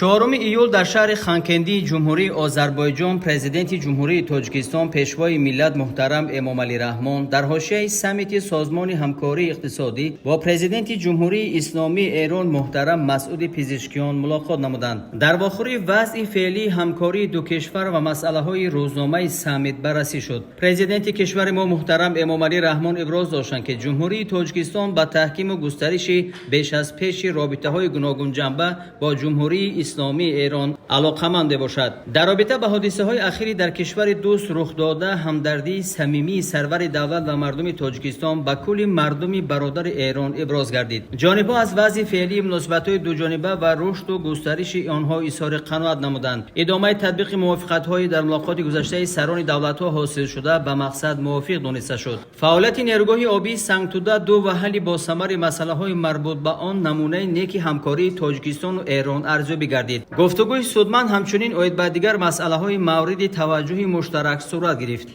4 июл дар шаҳри Ханкендии Ҷумҳурии Озарбойҷон Президенти Ҷумҳурии Тоҷикистон, Пешвои миллат муҳтарам Эмомалӣ Раҳмон дар ҳошияи саммити Созмони ҳамкории иқтисодӣ бо Президенти Ҷумҳурии Исломии Эрон муҳтарам Масъуди Пизишкиён мулоқот намуданд. Дар вохӯрӣ вазъи феълии ҳамкории ду кишвар ва масъалаҳои рӯзномаи саммит баррасӣ шуд. Президенти кишвари мо муҳтарам Эмомалӣ Раҳмон иброз доштанд, ки Ҷумҳурии Тоҷикистон ба таҳкиму густариши беш аз пеши робитаҳои гуногунҷанба бо Ҷумҳурии Исломии Эрон алоқаманд мебошад. Дар робита ба ҳодисаҳои ахири дар кишвари дӯст рухдода ҳамдардии самимии сарвари давлат ва мардуми Тоҷикистон ба кулли мардуми бародари Эрон иброз гардид. Ҷонибҳо аз вазъи феълии муносибатҳои дуҷониба ва рушду густариши онҳо изҳори қаноат намуданд. Идомаи татбиқи мувофиқатҳои дар мулоқоти гузаштаи сарони давлатҳо ҳосилшуда ба мақсад мувофиқ дониста шуд. Фаъолияти нерӯгоҳи обии Сангтуда 2 ва ҳалли босамари масъалаҳои марбут ба он намунаи неки ҳамкории Тоҷикистону Эрон арзёбӣ гардид. Гуфтугӯи судманд ҳамчунин оид ба дигар масъалаҳои мавриди таваҷҷӯҳи муштарак сурат гирифт.